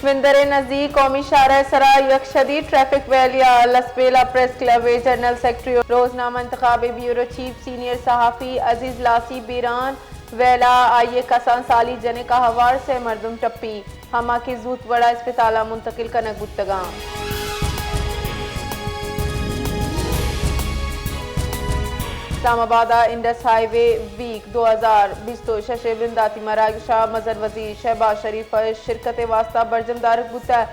وندر ءِ نزیک قومی شاہراہ ءِ سرا یک شدید ٹریفک ویل ءَ لسبیلہ پریس کلب ءِ جنرل سیکرٹری ءُ روزنامہ انتخاب ءِ بیورو چیف سینئر صحافی عزیز لاسی بیران۔ ویل ءَ آئی ءِ کسان سالی جنک ءَ ہوار سئے مردم ٹپی، ہما کہ زوت وڑ ءَ اسپتال ءَ منتقل کنگ بوتگ اَنت۔ اسلام آباد ءَ انڈس ہائی وے ویک دو ہزار بیست ءُ شش ءِ بنداتی مراگش ءَ مزن وزیر شہباز شریف ءِ شرکت ءِ واستہ برجم دارگ بوتگ۔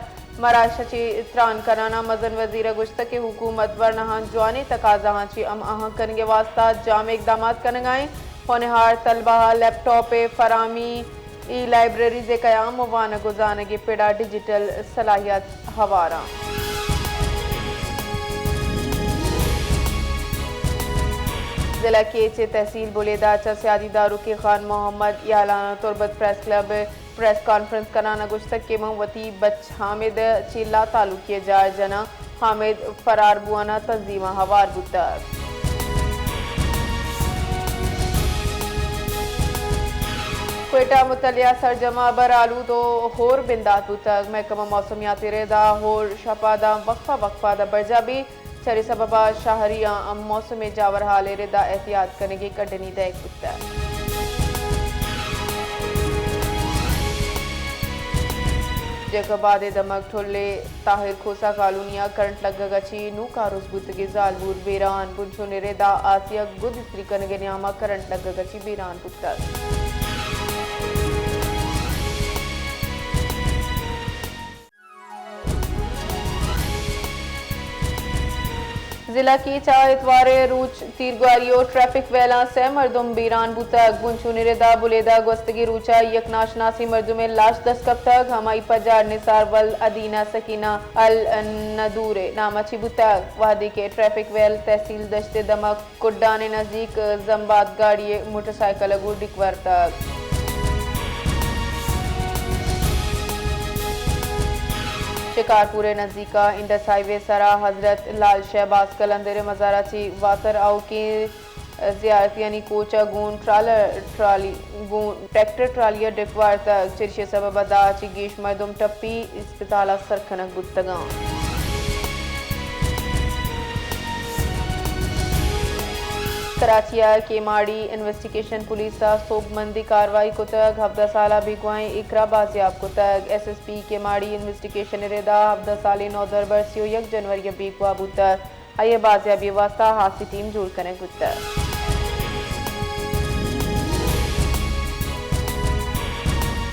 مراگش ءَ چہ تران کنان ءَ مزن وزیر ءَ گوشتگ کہ حکومت ورناہاں جوانیں تقاضاہاں چہ ہم آہنگ کنگ ءِ واستہ جامع اقدامات کنگ ءَ اِنت۔ ہونہار طلبہ ءَ لیپ ٹاپ ءِ فراہمی، ای لائبریریز ءِ قیام ءُ وانگ ءُ زانگ ءِ پڑ ءَ ڈیجیٹل صلاحیت ہوار اَنت۔ ضلع کیچ ءِ تحصیل بلیدہ ءَ چہ سیادی داروکیں خان محمد یالان ءَ تربت پریس کلب ءَ پریس کانفرنس کنان ءَ گوشتگ کہ من وتی بچ حامد ءَ چہ لا تعلقی ءَ جار جناں۔ حامد فرار بوان ءَ تنظیم ءَ ہوار بوتگ۔ کوئٹہ متلیا سرجم ءَ بر آلود ءُ ہور بندات بوتگ۔ محکمہ موسمیات ءِ رد ءَ ہور شپ ءَ داں وقفہ وقفہ ءَ داں برجاہ بیت۔ چرے سبب ءَ شہریاں ہم موسم ءِ جاور حال ءِ رد ءَ احتیاط کنگ ءِ کڈنی دئیگ بوتگ۔ جیکب آباد ءِ دمگ ٹھل ءِ طاہر کھوسہ کالونی ءَ کرنٹ لگگ ءَ چہ نوک آروس بوتگیں زالبول بیران۔ بنچون ءِ رد ءَ آسیگ گد استری کنگ ءِ نیام ءَ کرنٹ لگگ ءَ چہ بیران بوتگ۔ ضلع کیچ ءَ اتوار ءِ روچ تیرگواری ءُ ٹریفک ویلاں سئے مردم بیران بوتگ۔ بنچونی رد ءَ بلیدہ ءَ گوستگیں روچ ءَ یک ناشناسیں مردمے لاش دست کپتگ، ہمائی پجار نثار ولد ادینہ سکینہ الندور ءِ نام ءَ چہ بوتگ، وہدے کہ ٹریفک ویل تحصیل دشت ءِ دمگ کڈان ءِ نزیک زمباد گاڑی ءِ موٹر سائیکل ءَ گوں ڈیک ورتگ۔ شکارپور ءِ نزیک ءَ انڈس ہائی وے ءِ سرا حضرت لال شہباز قلندر ءِ مزار ءَ چہ واتر آؤکیں زیارتیانی کوچ ءَ گوں ٹرالر ٹرالی، گوں ٹریکٹر ٹرالی ءَ ڈیک وارتگ۔ چریشی ءِ سبب ءَ داں چہ گیش مردم ٹپی اسپتال ءَ سر کنگ بوتگ اَنت۔ کراچی ءَ کیماڑی انویسٹیگیشن پولیس ءَ سوبمندی کاروائی کتگ، ہبدہ سال ءَ بیگواہیں اکرا بازیاب کتگ۔ ایس ایس پی کیماڑی انویسٹیگیشن ءِ رد ءَ ہبدہ سالیں نودربر سی ءُ یک جنوری ءَ بیگواہ بوتگ۔ آئی ءِ بازیابی ءِ واستہ ہاسیں ٹیم جوڑ کنگ بوتگ۔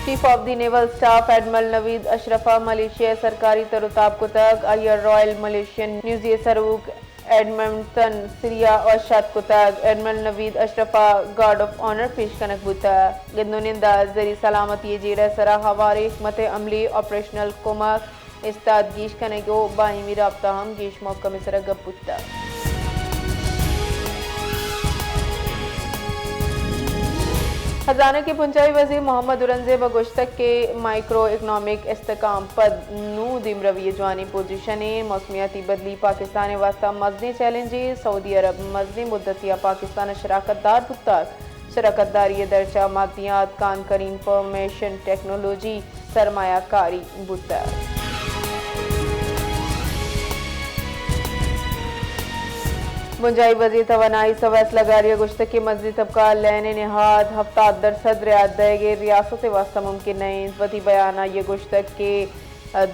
Chief of the naval staff admiral Naveed Ashraf ءَ ملیشیا ءِ سرکاری تر ءُ تاب کتگ۔ آئی ءَ رائل ملیشین نیوی ءِ سروک ایڈمنٹن سریا ءَ شات کتگ۔ ایڈمرل نوید اشرف ءَ گارڈ آف آنر پیش کنگ بوتگ۔ گند ءُ نند ءَ زرعی سلامتی ءِ جیڑہ ءِ سرا ہواریں حکمت عملی، آپریشنل کمک، استاد گیش کنگ ءُ باہمی رابطہ ہم گیش مھکم ءِ سرا گپ بوتگ۔ خزانہ ءِ بنجاہی وزیر محمد اورنگزیب ءَ گوشتگ کہ مائیکرو اکنامک استحکام پد نوں دیمروی ءِ جوانیں پوزیشنے، موسمیاتی بدلی پاکستان ءِ واستہ مزنیں چیلنجے، سعودی عرب مزنیں مدتے ءَ پاکستان ءِ شراکت دار بوتگ۔ شراکت داری ءِ درچ ءَ مادیات، کانکری، انفارمیشن ٹیکنالوجی، سرمایہ کاری بوتگ۔ بنجاہی وزیر توانائی سویس لغاری ءَ گوشتگ کہ مزنیں طبقہ ءَ لین ءِ نہاد ہفتاد درسد رعایت دئیگ ءِ ریاست ءِ واستہ ممکن نہ اِنت۔ وتی بیان ءَ آئی ءَ گوشتگ کہ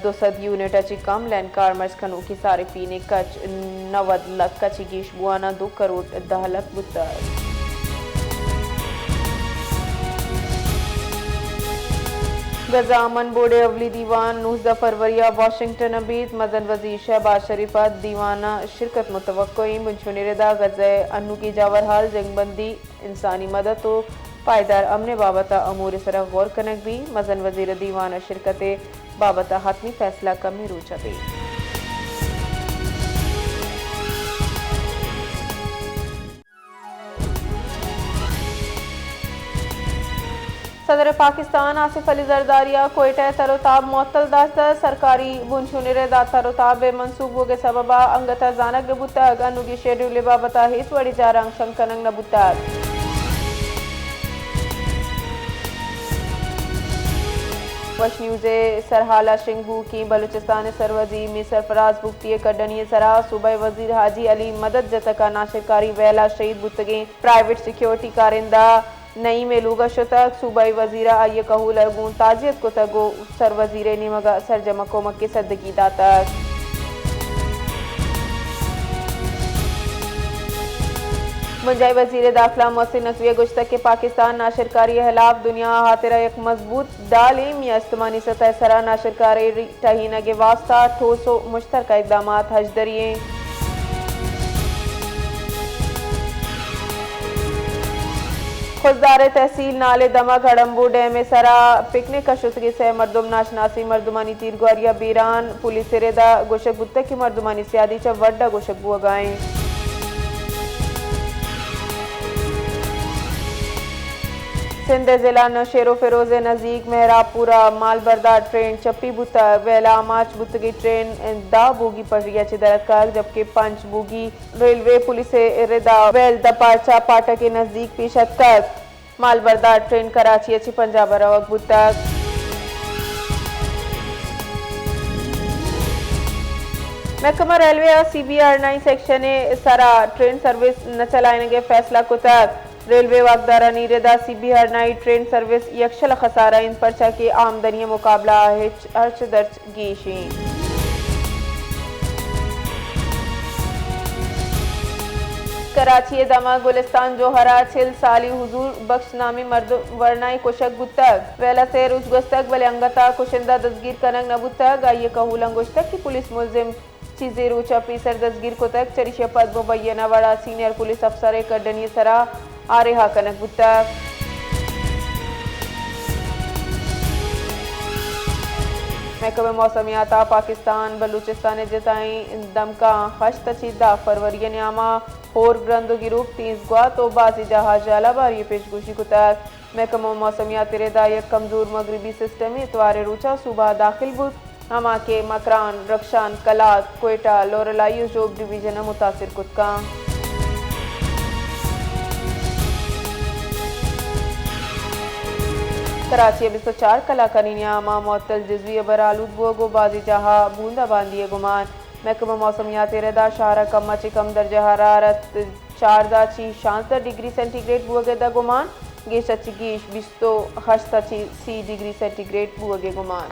دو سد یونٹ ءَ چہ کم لین کارمرز کنوکیں صارفین ءِ کچ نود لکھ ءَ چہ گیش بوان ءَ دو کروڑ دہ لکھ بوتگ۔ غزہ امن بورڈ ءِ اولی دیوان نوزدہ فروری ءَ واشنگٹن ءَ بیت۔ مزن وزیر شہباز شریف ءَ دیوان ءَ شرکت متوقع اِنت۔ بنچونی رد ءَ غزہ ءِ انوگیں جاورحال، جنگ بندی، انسانی مدد ءُ پائیدار امن ءِ بابت ءَ امور ءِ سرا غور کنگ بیت۔ مزن وزیر ءِ دیوان ءَ شرکت ءِ بابت ءَ حتمی فیصلہ کمیں روچ ءَ بیت۔ صدر پاکستان آصف علی زرداری ءَ کوئٹہ ءِ تر ءُ تاب معطل داشتگ۔ سرکاری بنچونی رد ءَ تر ءُ تاب ءِ منسوخ بوگ ءِ سبب ءَ انگت ءَ زانگ نہ بوتگ۔ انوگیں شیڈول ءِ بابت ءَ ہچ وڑیں جارانگ شنگ کنگ نہ بوتگ۔ پش نیوز ءِ سرحال ءَ شنگ بوھوکیں بلوچستان ءِ سروزیر میر سرفراز بگٹی ءِ کڈنی ءِ سرا صوبہ ءِ وزیر حاجی علی مدد جتک ءَ ناشرکاری ویل ءَ شہید بوتگیں پرائیویٹ سیکورٹی کارندہ نعیم ءِ لوگ ءَ شتگ۔ صوبہ ءِ وزیر ءَ آئی ءِ کہول ءَ گوں تعزیت کتگ ءُ سروزیر ءِ نیمگ ءَ سرجم ءَ کمک ءِ سدگی داتگ۔ بنجاہی وزیر داخلہ محسن نقوی ءَ گوشتگ کہ پاکستان ناشرکاری ءِ ہلاپ دنیا ءِ ہاترا یک مضبوط ڈال ایں، میاں استمانی سطح ءِ سرا ناشرکاری ٹہینگ ءِ واستہ ٹھوس ءُ مشترکہ اقدامات ہژدری ایں۔ خضدار ءِ تحصیل نال ءِ دمگ ہڑمبو ڈیم ءِ سرا پکنک ءَ شتگیں سئے مردم ناشناسیں مردمانی تیرگواری ءَ بیران، پولیس ءِ رد ءَ گوشگ بوتگ کہ مردمانی سیادی چہ وڈ ءَ گوشگ بوگ ءَ ایں۔ سندھ ءِ ضلع نوشہرو فیروز ءِ نزیک مہراب پور ءَ مال بردار ٹرین چپی بوتگ۔ ویل ءَ آماچ بوتگیں ٹرین دہ بوگی پٹری ءَ چہ در اتکگ، جبکہ پنچ بوگی ریلوے پولیس ءِ رد ءَ ویل دپ ءَ چہ پاٹک ءِ نزیک پیش اتکگ۔ مال بردار ٹرین کراچی ءَ چہ پنجاب ءَ روگ بوتگ۔ محکمہ ریلوے ءَ سی بی ہرنائی سیکشن ءِ سرا ٹرین سروس نہ چلائینگ ءِ فیصلہ کتگ۔ ریلوے واکدارانی رد ءَ Sibi Harnai train service یکشل ءَ خسارہ انت، پرچا کہ آمدنی ءِ مقابلہ ءَ ہچ ہرچ درچ گیش انت۔ کراچی ءِ دمگ گلستان جوہر ءَ چل سالی حضور بخش نامیں مردم ورنائے کشگ بوتگ۔ ویل ءَ سئے روچ گوستگ، بلے انگت ءَ کشندہ دزگیر کنگ نہ بوتگ۔ آئی ءِ کہولاں گوشتگ کہ پولیس ملزم چیزے روچ ءَ پیسر دزگیر کتگ، چریشی ءَ پد مبینہ وڑ ءَ سینئر پولیس افسر ءِ کڈنی ءِ سرا آ رہا کنگ بوتگ۔ محکمہ موسمیات ءَ پاکستان بلوچستان ءِ جتائیں دمگاں ہشت ءَ چہ دہ فروری ءِ نیام ءَ ہور گرند ءُ گروک تیز گوات ءُ بازیں جاہ ءَ ژالہ باری ءِ پیشگوشی کتگ۔ محکمہ موسمیات ءِ رد ءَ یک کمزور مغربی سسٹمے اتوار ءِ روچ ءَ صوبہ ءَ داخل بوت، ہما کہ مکران، رخشان، قلات، کوئٹہ، لورالائی ءُ ژوب ڈویژن ءَ متاثر کت کنت۔ کراچی ءَ بیست ءُ چار کلاکانی نیام ءَ معطل جزوی ابر آلود بوگ ءُ بازیں جاہ ءَ بوندا باندی ءِ گمان۔ محکمہ موسمیات ءِ رد ءَ شہر ءَ کم ءَ چہ کم درجہ حرارت چاردہ چہ شانزدہ ڈگری سینٹی گریڈ بوگ ءِ داں گمان، گیش ءَ چہ گیش بیست ءُ ہشت ءَ چہ سی ڈگری سینٹی گریڈ بوگ ءِ گمان۔